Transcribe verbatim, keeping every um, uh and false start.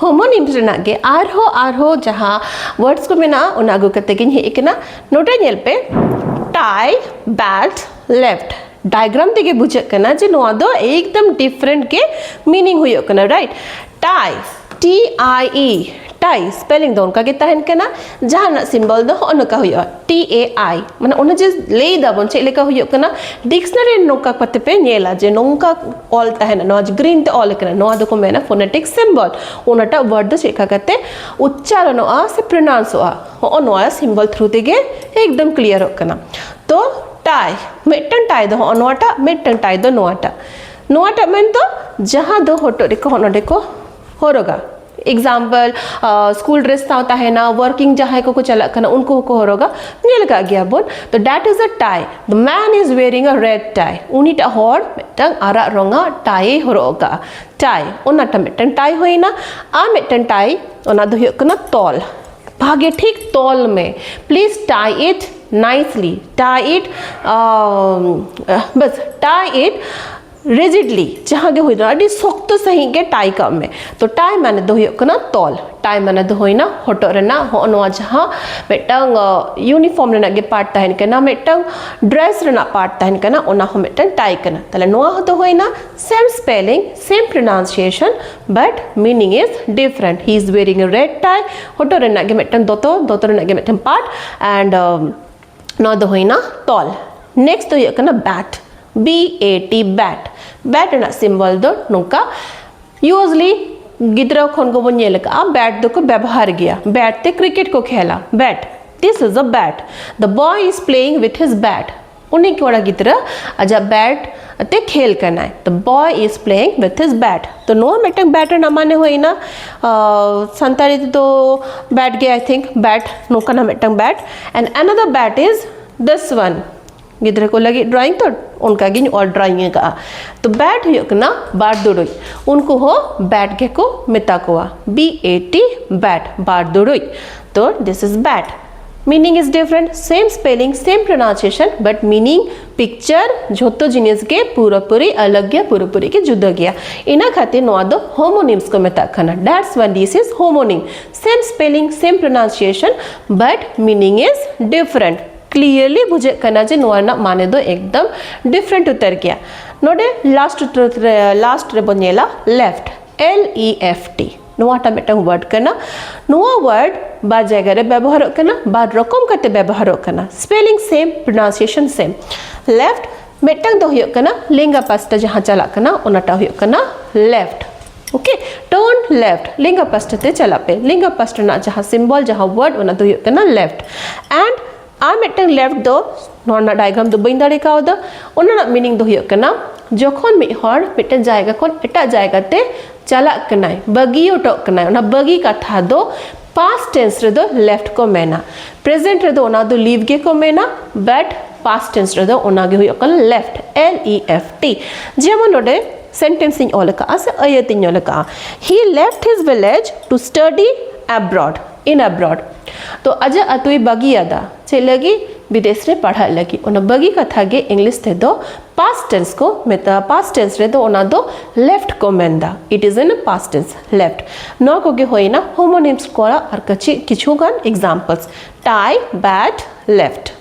Homonyms ᱨᱮᱱᱟᱜ ᱜᱮ ᱟᱨᱦᱚᱸ ᱟᱨᱦᱚᱸ ᱡᱟᱦᱟᱸ words ᱠᱚ ᱢᱮᱱᱟᱜᱼᱟ, ᱚᱱᱟ ᱟᱹᱜᱩ ᱠᱟᱛᱮ ᱜᱤᱧ ᱦᱮᱡ ᱟᱠᱟᱱᱟ᱾ ᱱᱚᱰᱮ ᱧᱮᱞ ᱯᱮ, tie, bat, left. Diagram ᱛᱮᱜᱮ ᱵᱩᱡᱷᱟᱹᱜ ᱠᱟᱱᱟ ᱡᱮ ᱱᱚᱣᱟ ᱫᱚ ᱮᱠᱫᱚᱢ different ᱜᱮ meaning ᱦᱩᱭᱩᱜ ᱠᱟᱱᱟ, right? Tie, T I E, tie spelling ᱫᱚ ᱚᱱᱠᱟ ᱜᱮ ᱛᱟᱦᱮᱱ ᱠᱟᱱᱟ᱾ ᱡᱟᱦᱟᱱᱟᱜ symbol ᱫᱚ ᱦᱚᱸᱜᱼᱚ ᱱᱚᱝᱠᱟ ᱦᱩᱭᱩᱜᱼᱟ, T A I, ᱢᱟᱱᱮ ᱚᱱᱟ ᱡᱮ ᱞᱟᱹᱭ ᱫᱟᱵᱚᱱ ᱪᱮᱫ ᱞᱮᱠᱟ ᱦᱩᱭᱩᱜ ᱠᱟᱱᱟ, dictionary ᱨᱮ ᱱᱚᱝᱠᱟ ᱠᱟᱛᱮ ᱯᱮ ᱧᱮᱞᱟ ᱡᱮ ᱱᱚᱝᱠᱟ ᱚᱞ ᱛᱟᱦᱮᱱᱟ, ᱱᱚᱣᱟ green ᱛᱮ ᱚᱞ ᱟᱠᱟᱱᱟ, ᱱᱚᱣᱟ ᱫᱚᱠᱚ ᱢᱮᱱᱟ phonetic symbol, ᱚᱱᱟᱴᱟᱜ word ᱫᱚ ᱪᱮᱫ ᱞᱮᱠᱟ ᱠᱟᱛᱮ ᱩᱪᱪᱟᱨᱚᱱᱚᱜᱼᱟ ᱥᱮ pronounceᱚᱜᱼᱟ, ᱦᱚᱸᱜᱼᱚ ᱱᱚᱣᱟ symbol through ᱛᱮᱜᱮ ᱮᱠᱫᱚᱢ clearᱚᱜ ᱠᱟᱱᱟ᱾ ᱛᱚ tie, ᱢᱤᱫᱴᱟᱝ tie ᱫᱚ ᱦᱚᱸᱜᱼᱚ ᱱᱚᱣᱟᱴᱟᱜ, ᱢᱤᱫᱴᱟᱝ tie ᱫᱚ ᱱᱚᱣᱟᱴᱟᱜ᱾ ᱱᱚᱣᱟᱴᱟᱜ ᱢᱮᱱᱫᱚ ᱡᱟᱦᱟᱸ ᱫᱚ ᱦᱚᱴᱚᱜ ᱨᱮᱠᱚ ᱦᱚᱸᱜᱼᱚ ᱱᱚᱰᱮ ᱠᱚ ᱦᱚᱨᱚᱜᱟ᱾ Example, school dress ᱥᱟᱶ ᱛᱟᱦᱮᱱᱟ, working ᱡᱟᱦᱟᱸᱭ ᱠᱚᱠᱚ ᱪᱟᱞᱟᱜ ᱠᱟᱱᱟ ᱩᱱᱠᱩ ᱦᱚᱸᱠᱚ ᱦᱚᱨᱚᱜᱟ, ᱧᱮᱞ ᱟᱠᱟᱫ ᱜᱮᱭᱟ ᱵᱚᱱ᱾ ᱛᱚ that is a tie, the man is wearing a red tie. ᱩᱱᱤᱴᱟᱜ ᱦᱚᱲ ᱢᱤᱫᱴᱟᱝ ᱟᱨᱟᱜ ᱨᱚᱝᱟᱜ tie ᱮ ᱦᱚᱨᱚᱜ ᱟᱠᱟᱫᱼᱟ, tie, ᱚᱱᱟᱴᱟᱜ ᱢᱤᱫᱴᱟᱝ tie ᱦᱩᱭᱱᱟ᱾ ᱟᱨ ᱢᱤᱫᱴᱟᱝ tie, ᱚᱱᱟ ᱫᱚ ᱦᱩᱭᱩᱜ ᱠᱟᱱᱟ ᱛᱚᱞ, ᱵᱷᱟᱜᱮ ᱴᱷᱤᱠ ᱛᱚᱞ ᱢᱮ, please tie it nicely, tie it, bus, tie it rigidly, ᱡᱟᱦᱟᱸ ᱜᱮ ᱦᱩᱭ ᱫᱟᱲᱮᱭᱟᱜᱼᱟ, ᱟᱹᱰᱤ ᱥᱚᱠᱛᱚ ᱥᱟᱺᱦᱤᱡ ᱜᱮ tie ᱠᱟᱜ ᱢᱮ᱾ ᱛᱚ tie ᱢᱟᱱᱮ ᱫᱚ ᱦᱩᱭᱩᱜ ᱠᱟᱱᱟ ᱛᱚᱞ, tie ᱢᱟᱱᱮ ᱫᱚ ᱦᱩᱭᱱᱟ ᱦᱚᱴᱚᱜ ᱨᱮᱱᱟᱜ ᱦᱚᱸᱜᱼᱚ ᱱᱚᱣᱟ ᱡᱟᱦᱟᱸ ᱢᱤᱫᱴᱟᱝ uniform ᱨᱮᱱᱟᱜ ᱜᱮ part ᱛᱟᱦᱮᱱ ᱠᱟᱱᱟ, ᱢᱤᱫᱴᱟᱝ dress ᱨᱮᱱᱟᱜ part ᱛᱟᱦᱮᱱ ᱠᱟᱱᱟ, ᱚᱱᱟ ᱦᱚᱸ ᱢᱤᱫᱴᱟᱝ tie ᱠᱟᱱᱟ᱾ ᱛᱟᱦᱞᱮ ᱱᱚᱣᱟ ᱫᱚ ᱦᱩᱭᱱᱟ same spelling, same pronunciation, but meaning is different. He is wearing a red tie. ᱦᱚᱴᱚᱜ ᱨᱮᱱᱟᱜ ᱜᱮ ᱢᱤᱫᱴᱟᱝ ᱫᱚᱛᱚ, ᱫᱚᱛᱚ ᱨᱮᱱᱟᱜ ᱜᱮ ᱢᱤᱫᱴᱟᱝ part, and ᱱᱚᱣᱟ ᱫᱚ ᱦᱩᱭᱱᱟ ᱛᱚᱞ᱾ Next ᱫᱚ ᱦᱩᱭᱩᱜ ᱠᱟᱱᱟ bat, B A T, bat. Bat ᱨᱮᱱᱟᱜ symbol ᱫᱚ ᱱᱚᱝᱠᱟ, usually ᱜᱤᱫᱽᱨᱟᱹ ᱠᱷᱚᱱ ᱜᱮᱵᱚᱱ ᱧᱮᱞ ᱟᱠᱟᱫᱼᱟ, bat ᱫᱚᱠᱚ ᱵᱮᱵᱚᱦᱟᱨ ᱜᱮᱭᱟ, bat ᱛᱮ cricket ᱠᱚ ᱠᱷᱮᱞᱟ, bat. This is a bat. The boy is playing with his bat. ᱩᱱᱤ ᱠᱚᱲᱟ ᱜᱤᱫᱽᱨᱟᱹ ᱟᱡᱟᱜ bat ᱛᱮ ᱠᱷᱮᱞ ᱠᱟᱱᱟᱭ᱾ The boy is playing with his bat. ᱛᱚ ᱱᱚᱣᱟ ᱢᱤᱫᱴᱟᱝ bat ᱨᱮᱱᱟᱜ ᱢᱟᱱᱮ ᱦᱩᱭᱱᱟ, ᱥᱟᱱᱛᱟᱲᱤ ᱛᱮᱫᱚ bat ᱜᱮ, I think, bat, ᱱᱚᱝᱠᱟᱱᱟᱜ ᱢᱤᱫᱴᱟᱝ bat. And another bat is this one. ᱜᱤᱫᱽᱨᱟᱹ ᱠᱚ ᱞᱟᱹᱜᱤᱫ drawing ᱛᱚ, ᱚᱱᱠᱟ ᱜᱤᱧ ᱚᱞ drawing ᱟᱠᱟᱫᱼᱟ᱾ ᱛᱚ bat ᱦᱩᱭᱩᱜ ᱠᱟᱱᱟ ᱵᱟᱨ ᱫᱩᱲᱩᱡ, ᱩᱱᱠᱩ ᱦᱚᱸ bat ᱜᱮᱠᱚ ᱢᱮᱛᱟ ᱠᱚᱣᱟ, B A T, bat, ᱵᱟᱨ ᱫᱩᱲᱩᱡ᱾ ᱛᱚ this is bat. Meaning is different, same spelling, same pronunciation, but meaning, picture, ᱡᱷᱚᱛᱚ ᱡᱤᱱᱤᱥ ᱜᱮ ᱯᱩᱨᱟᱹᱯᱩᱨᱤ ᱟᱞᱟᱜᱽ ᱜᱮᱭᱟ, ᱯᱩᱨᱟᱹᱯᱩᱨᱤ ᱜᱮ ᱡᱩᱫᱟᱹ ᱜᱮᱭᱟ᱾ ᱤᱱᱟᱹ ᱠᱷᱟᱹᱛᱤᱨ ᱱᱚᱣᱟ ᱫᱚ homonyms ᱠᱚ ᱢᱮᱛᱟᱜ ᱠᱟᱱᱟ᱾ That's why this is homonym. Same spelling, same pronunciation, but meaning is different. Clearly ᱵᱩᱡᱷᱟᱹᱜ ᱠᱟᱱᱟ ᱡᱮ ᱱᱚᱣᱟ ᱨᱮᱱᱟᱜ ᱢᱟᱱᱮ ᱫᱚ ᱮᱠᱫᱚᱢ different ᱩᱛᱟᱹᱨ ᱜᱮᱭᱟ᱾ ᱱᱚᱰᱮ last ᱨᱮ, last ᱨᱮᱵᱚᱱ ᱧᱮᱞᱟ left, L E F T᱾ ᱱᱚᱣᱟᱴᱟᱜ ᱢᱤᱫᱴᱟᱝ word ᱠᱟᱱᱟ᱾ ᱱᱚᱣᱟ word ᱵᱟᱨ ᱡᱟᱭᱜᱟ ᱨᱮ ᱵᱮᱵᱚᱦᱟᱨᱚᱜ ᱠᱟᱱᱟ, ᱵᱟᱨ ᱨᱚᱠᱚᱢ ᱠᱟᱛᱮ ᱵᱮᱵᱚᱦᱟᱨᱚᱜ ᱠᱟᱱᱟ, spelling same, pronunciation same. Left ᱢᱤᱫᱴᱟᱝ ᱫᱚ ᱦᱩᱭᱩᱜ ᱠᱟᱱᱟ ᱞᱮᱸᱜᱟ ᱯᱟᱥᱴᱟ ᱡᱟᱦᱟᱸ ᱪᱟᱞᱟᱜ ᱠᱟᱱᱟ, ᱚᱱᱟᱴᱟᱜ ᱦᱩᱭᱩᱜ ᱠᱟᱱᱟ left. Okay, turn left, ᱞᱮᱸᱜᱟ ᱯᱟᱥᱴᱟ ᱛᱮ ᱪᱟᱞᱟᱜ ᱯᱮ᱾ ᱞᱮᱸᱜᱟ ᱯᱟᱥᱴᱟ ᱨᱮᱱᱟᱜ ᱡᱟᱦᱟᱸ symbol, ᱡᱟᱦᱟᱸ word, ᱚᱱᱟ ᱫᱚ ᱦᱩᱭᱩᱜ ᱠᱟᱱᱟ left. And ᱟᱨ ᱢᱤᱫᱴᱟᱝ left ᱫᱚ ᱱᱚᱣᱟ ᱨᱮᱱᱟᱜ diagram ᱫᱚ ᱵᱟᱹᱧ ᱫᱟᱲᱮ ᱠᱟᱣᱫᱟ, ᱚᱱᱟ ᱨᱮᱱᱟᱜ meaning ᱫᱚ ᱦᱩᱭᱩᱜ ᱠᱟᱱᱟ ᱡᱚᱠᱷᱚᱱ ᱢᱤᱫ ᱦᱚᱲ ᱢᱤᱫᱴᱟᱝ ᱡᱟᱭᱜᱟ ᱠᱷᱚᱱ ᱮᱴᱟᱜ ᱡᱟᱭᱜᱟ ᱛᱮ ᱪᱟᱞᱟᱜ ᱠᱟᱱᱟᱭ, ᱵᱟᱹᱜᱤ ᱚᱴᱚᱜ ᱠᱟᱱᱟᱭ, ᱚᱱᱟ ᱵᱟᱹᱜᱤ ᱠᱟᱛᱷᱟ ᱫᱚ past tense ᱨᱮᱫᱚ left ᱠᱚ ᱢᱮᱱᱟ, present ᱨᱮᱫᱚ ᱚᱱᱟ ᱫᱚ leave ᱜᱮᱠᱚ ᱢᱮᱱᱟ, but past tense ᱨᱮᱫᱚ ᱚᱱᱟ ᱜᱮ ᱦᱩᱭᱩᱜ ᱠᱟᱱᱟ left, L E F T. ᱡᱮᱢᱚᱱ ᱱᱚᱰᱮ sentence ᱤᱧ ᱚᱞ ᱟᱠᱟᱫᱼᱟ ᱥᱮ ᱟᱹᱭᱟᱹᱛ ᱤᱧ ᱚᱞ ᱟᱠᱟᱫᱼᱟ, he left his village to study abroad, in abroad. ᱛᱚ ᱟᱡᱟᱜ ᱟᱹᱛᱩᱭ ᱵᱟᱹᱜᱤᱭᱟᱫᱟ ᱪᱮᱫ ᱞᱟᱹᱜᱤᱫ? ᱵᱤᱫᱮᱥ ᱨᱮ ᱯᱟᱲᱦᱟᱜ ᱞᱟᱹᱜᱤᱫ᱾ ᱚᱱᱟ ᱵᱟᱹᱜᱤ ᱠᱟᱛᱷᱟ ᱜᱮ English ᱛᱮᱫᱚ past tense ᱠᱚ ᱢᱮᱛᱟᱜᱼᱟ᱾ Past tense ᱨᱮᱫᱚ ᱚᱱᱟ ᱫᱚ left ᱠᱚ ᱢᱮᱱᱫᱟ, it is in past tense, left. ᱱᱚᱣᱟ ᱠᱚᱜᱮ ᱦᱩᱭᱱᱟ homonyms ᱠᱚᱨᱮᱱᱟᱜ ᱟᱨ ᱠᱤᱪᱷᱩ ᱠᱤᱪᱷᱩ ᱜᱟᱱ examples. Tie, bat, left.